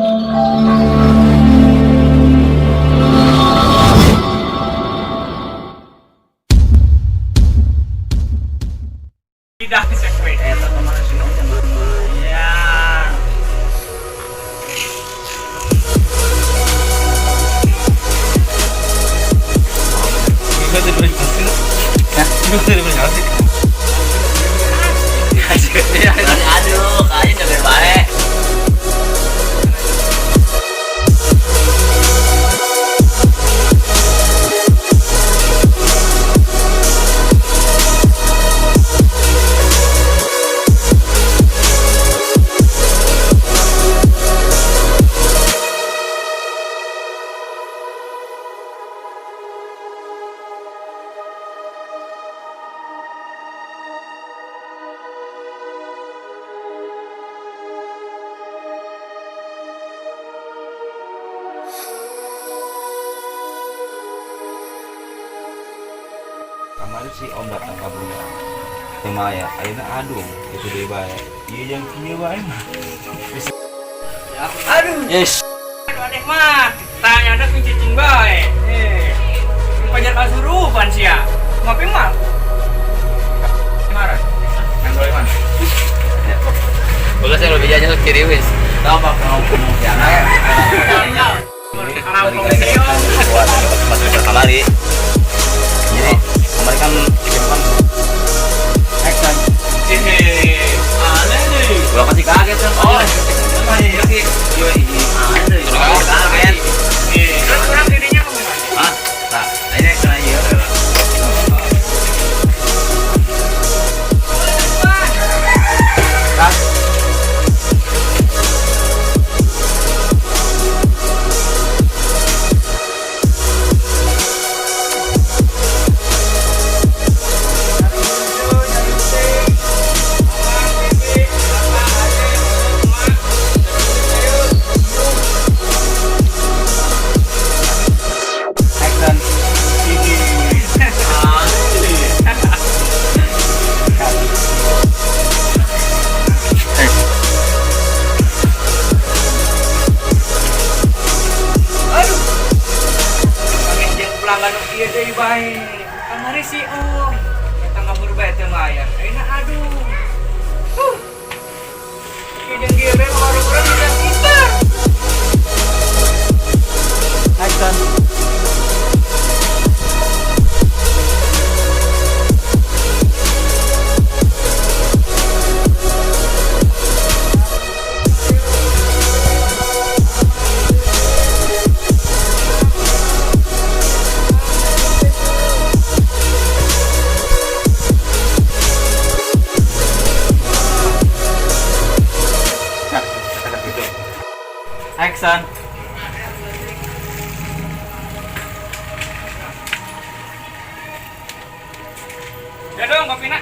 Tidak sekue. Eta kemana sih sama? Ya. Aduh, kayaknya udah baik. Kamari si Om datang ka Buya. Teu maya, ayeuna aduh, kitu deui bae. Ieu jeung kieu bae mah. Aduh. Yes. Aduh, aneh mah. Tanya ada cicing bae. Eh. Pajar kasurupan sia. Ngopi mah. Marah. Kan boleh mana? Boleh saya lebih jauh kiri wis. Tahu pak ngomong ya. Buat masuk kamari. Jadi kemarin kan kan Action. Eh, aneh nih. Gua kasih kaget kan. Oh. Iya iya iya. Aneh. Kaget. Eh, terus kurang dirinya kemana? Hah? Nah, ini kena iya. Action. Aduh. Pakai jeung pelanggan nu ieu deui bae. Kamari si Om. Eta ngabur bae teu mayar. Ayeuna aduh. Huh. Ieu jeung kieu bae mah urang bisa pinter. Action. Action. Ya dong kopina.